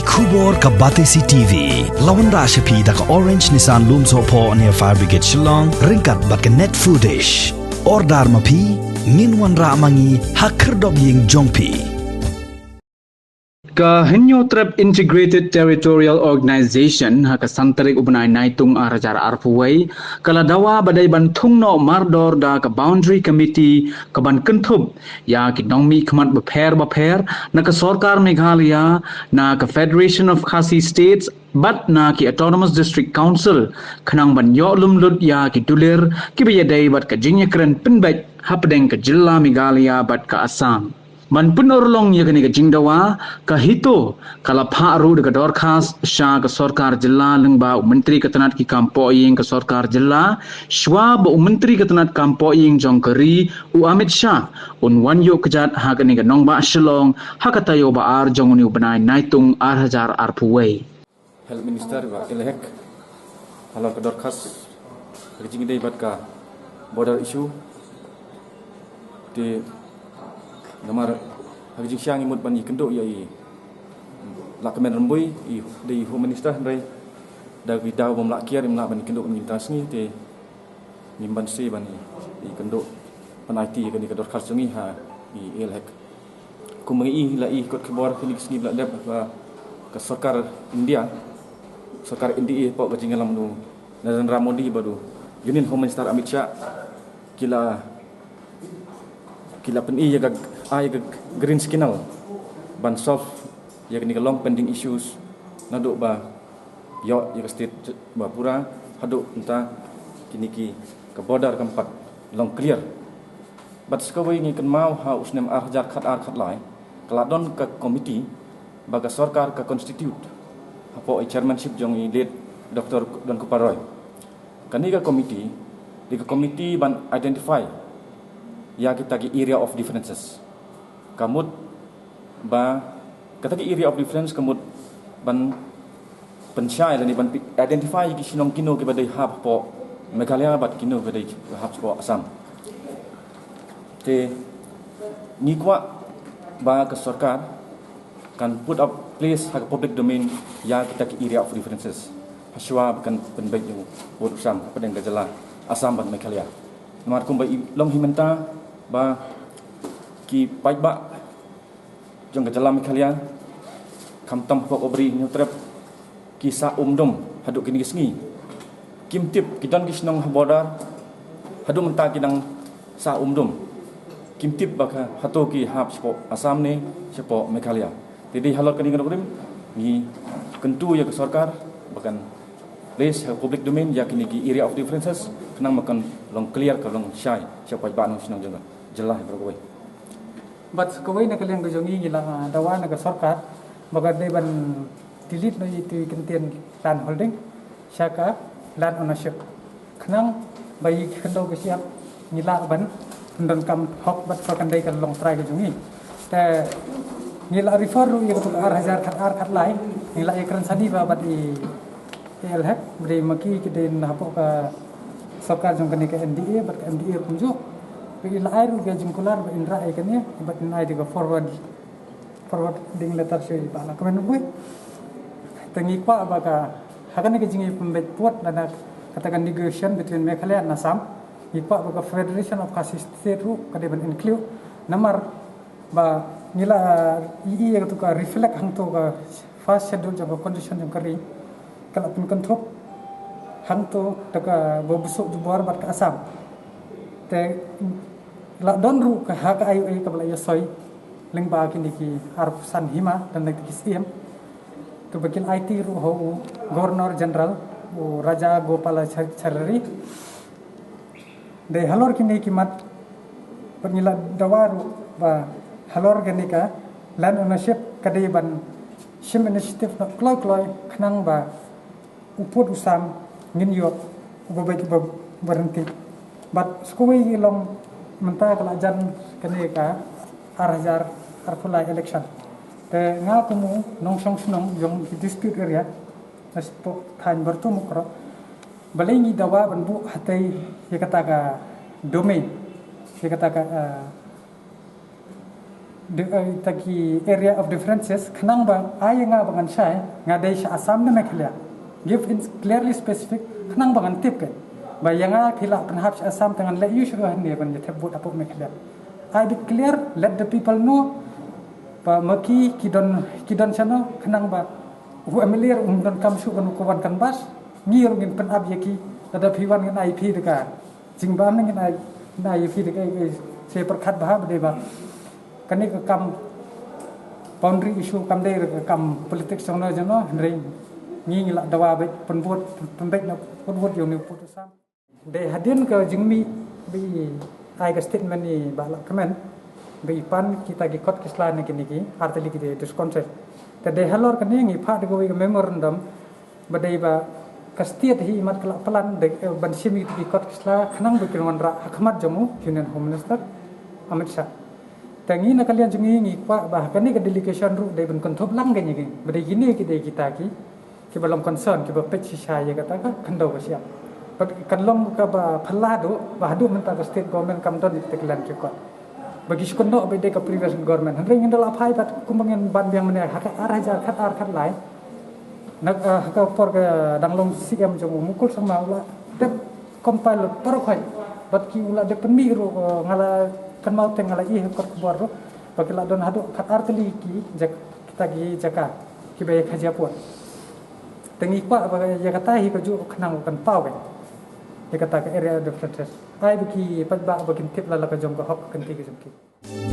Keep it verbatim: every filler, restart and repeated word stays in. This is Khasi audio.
Khubor ka Batesi T V la wanrah sha phi da ka Orange Nissan Lumsohphoh near Fire Brigade Shillong, ryngkat bad ka Net Foodish. Order ma phi, ngin wanrah ma ngi ha khyrdop ïing jong phi. Ka Hynñiewtrep Integrated Territorial Organization ha ka san tarik u bnai Naitung ar hajar arphew wei ka la dawa ba dei ban thung noh mardor da ka Boundary Committee ka ban kynthup ïa ki nongmihkhmat bapher bapher na ka sorkar Meghalaya, na ka Federation of Khasi States bad na ki Autonomous District Council, khnang ban ïoh lum lut ïa ki dulir kiba ïadei bad ka jingïakren pynbeit hapdeng ka jylla Meghalaya bad ka Assam. Ban pynurlong ïa kane ka jingdawa, ka HITO ka la phah ruh da ka dorkhas sha ka sorkar jylla lyngba u Myntri ka tnat ki kam pohïing ka sorkar jylla, shuwa ba u Myntri ka tnat kam pohïing jong ka ri, u Amit Shah, un wan ïuh kjat ha kane ka nongbah Shillong ha ka taïew ba ar jong une u bnai Naitung ar hajar arphew wei. Health Minister ba Elhek halor ka dorkhas ha ka jingïadei bad ka border issue. Te namar ha ka jingshisha ngi mut ban ïakynduh ïa i Lahkmen Rymbui, i dei i Home Minister, hynrei da ki daw bym lah kiar, im lah ban ïakynduh ïa ngi mynta ka sngi, te ngim banse ban ïakynduh ban aiti ïa kane ka dorkhas jong ngi ha i Elhek. Kum ngi i la i kot khubor kine ki sngi ba la dep ba ka sorkar India, sorkar N D A hapoh ka jingïalam u Narendra Modi bad u Union Home Minister Amit Shah ki la, ki la pyni ïa ka, ai ka green signal ban solve ïa kine ki long pending issues naduh ba ïoh ïa ka state ba pura haduh mynta kine ki ka border kam pat long clear. Bad sa kawei ngi kynmaw ha u snem ar hajar khatar khatlai ka la don ka committee ba ka sorkar ka constitute hapoh i chairmanship jong i late Doctor Donkupar Roy. Kane ka committee dei ka committee ban identify ïa kita ki area of differences. Ka mut ba kata ki area of difference ka mut ban pynshai lane ban pi-, identify ki shnong kino kiba dei hap hapoh Meghalaya bad kino kiba dei hap hapoh Assam. Te ngi kwah ba ka sorkar kan put up place ha ka public domain ïa kita ki area of differences. Hashwa ba kan pynbeit ïa u pud u sam hapdeng ka jylla Assam bad Meghalaya. Namar kumba i long hi mynta ba ki paidbah jong ka jylla Meghalaya, khamtam hapoh ka Bri Hynñiewtrep, ki sah um dum haduh kine ki sngi. Kim tip, ki don ki shnong ha border haduh mynta ki dang sah um dum. Kim tip ba ka hato ki hap shapoh Assam ne shapoh Meghalaya. Te dei halor kane ka nongrim ngi kyntu ïa ka sorkar ba kan place ha public domain ïa kine ki area of differences khnang ba kan long clear, ka long shai sha paidbah nongshong jong ka jylla baroh kawei. Bad kawei na ka liang ka jong ngi, ngi la, ah, dawa na ka sorkar ba ka dei ban delete noh ïa itu i kyntien land holding sha ka land ownership. Khnang ba ïa ki khyndew ka shyiap ngi lah ban pyndonkam hok bad ka kan dei ka long trai ka jong ngi. Te ngi la refer ruh ïa ka tu ar hajar khatar khatlai, ngi la ïakren sani ba bad i Elhek, ba dei ma ki ki dei na hapoh ka sorkar jong kane ka M D A bad ka M D A kumjuh. Ba i la ai ruh ka jingkular ba in rah ïa kane bad in ai da ka forward, forwarding letter sha i Bah Lahkmen Rymbui. Te ngi kwah ba ka, ha kane ka jingïapynbeit pud lane kata ka negotiation between Meghalaya and Assam, ngi kwah ba ka Federation of Khasi State ruh ka dei ban include. Namar ba ngi la ïohi ïa katu ka reflect hangtu ka first schedule jong ka constitution jong ka ri, ka la pynkynthup hangtu da kaba buh suk jubor bad ka Assam. Te la don ruh ka ha ka I O A kaba la ïasoi lyngba kine ki arphew san hima lane ki syiem, kaba ki la aiti ruh ha u Governor General, u Rajagopalachar-, chari. Dei halor kine ki mat bad ngi la dawa ruh ba halor kane ka land ownership ka dei ban shim initiative noh kloi kloi khnang ba u pud u sam ngin ïoh uba beit uba, uba ryntih. Bad sa kawei ka long mynta ka la jan kane ka ar hajar arphew lai election. Te nga kum u nongshong shnong jong ki dispute area na shapoh thaiñ Byrtu Mukroh, balei ngi dawa ban buh hangtei ïa kata ka domain, ïa kata ka, ah, Ita ki area of differences, khnang ba ai ïa nga ba ngan shai nga dei sha Assam ne Meghalaya. Give in clearly specific, khnang ba ngan tip ka ba ïa nga phi lah pynhap sha Assam te ngan leh ïa u shuh hangne ban ïa thep vote hapoh Meghalaya. Ai bit clear, let the people know ba ma ki ki don, ki don shano, khnang ba u MLA ruh um don kam shuh ban u ka wan kan bas. Ngi ruh ngin pynap ïa ki, lada phi wan ngin ai phi da ka jingbam ne ngin ai, ngin ai phi da ka, ka se pyrkhat bha ba dei ba kane ka kam boundary issue kam dei ka kam politics jong no jong no, hynrei ngi ngi lah dawa beit pynbud pynbeit na pynbud jong ni put sam. Dei hadien ka jingmih ba i ai ka statement i ba lah kmen ba i pan kita ki kot ki sla ne kine ki artylli ki district council. Te dei halor kane ngi phah da kawei ka memorandum ba dei ba ka state hi i mat ka lah plan da, eh, ban shim ïa ki kot ki sla khnang ba kin wanrah ha khmat jong u Union Home Minister Amit Shah. Te ngi na ka liang jong ngi ngi kwah ba ha kane ka delegation ruh dei ban kynthup lang ka ngi ba dei kine ki dei kita ki kiba long concern kiba peit shisha ïa kata ka khyndew ka shyiap. Bad kan long kaba phylla duh ba haduh mynta ka state government kam don ïa kita ki land record. Ba ki shu kynnoh ba dei ka previous government. Hynrei ngin da la phai pat kumba ngin ban biang mynne ha ka ar hajar khat ar khat lai. Na, eh, ha ka por ka dang long C M jong u Mukul Sangma u la dep compile lut baroh khoit. Bad ki u la dep pynmih ruh, eh, nga la kynmaw te nga la ïohi ha kot khubor ruh ba ki la don haduh khat ar tylli ki jak-, kita ki jaka kiba ïa khajiapor. Te ngi kwah ba ïa kata hi kajuh khnang kan paw ïa kata ka area of differences. Ai ba ki paidbah ba kin tip la la ka jong ka hok ka kynti ka jong ki.